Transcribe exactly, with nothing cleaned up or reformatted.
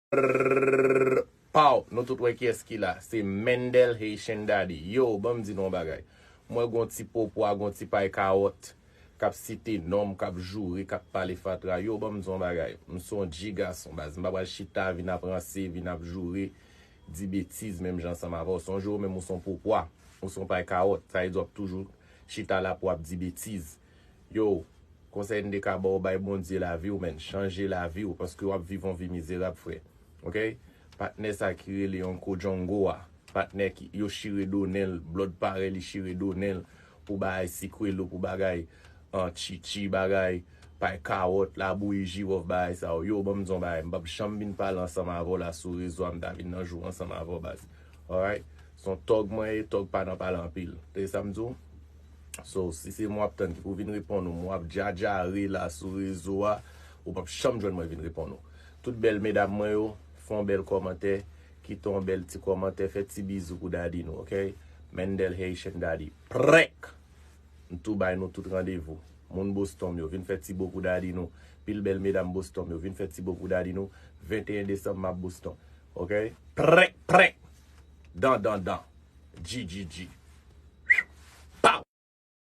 Pow, nou tout wè kiyès ki la. Se Mendel Haitian Daddy. Yo, ban m di nou yon bagay. Mwen gon ti popwa, gon ti pay kawòt k ap site non m, k ap joure, k ap pale fatra. Yo, ban m di yon bagay. M se yon G gason, baz. M pa pral chita, vin ap ranse, vin ap joure, di betiz menm jan ansanm avè w. Se yon jou ou menm ou se yon popwa, ou se yon pay kawòt. Sa vle di w ap toujou chita la pou w ap di betiz. Yo, konsèy m te ka ba w, bay Bondye lavi w, menn. Chanje lavi w, paske w ap viv yon vi mizerab, frè. Oke? Patnè sa ki rele Uncle Django a. Patnè ki, yo chire donnen l, blòd parèy li chire donnen l pou bagay sikwelo, pou bagay an chichi, bagay pay kawòt, labouyi jiwòf, bagay sa yo. Yo, ban m di yon bagay, m p ap janm vin pale ansanm avè w la sou rezo a, m ta vin nan jou ansanm avè w, baz. Alright? Se yon tòg mwen ye, tòg pa nan pale anpil. Tande sa m di w? So, si se mwen w ap tann ki pou vin reponn ou, mwen w ap djadjare la sou rezo a, ou p ap janm jwenn mwen vin reponn ou. Tout bèl medam mwen yo, fè yon bèl kòmantè, kite yon bèl ti kòmantè, fè ti bizou pou Daddy nou, oke? Mendel Haitian Daddy. Prèk! M tou bay nou tout randevou. Moun Boston yo, vin fè ti bo pou Daddy nou. Pil bèl medam Boston yo, vin fè ti bo pou Daddy nou. Venteyen desanm, m ap Boston. Oke? Prèk, prèk! Dan, dan, dan. G, G, G.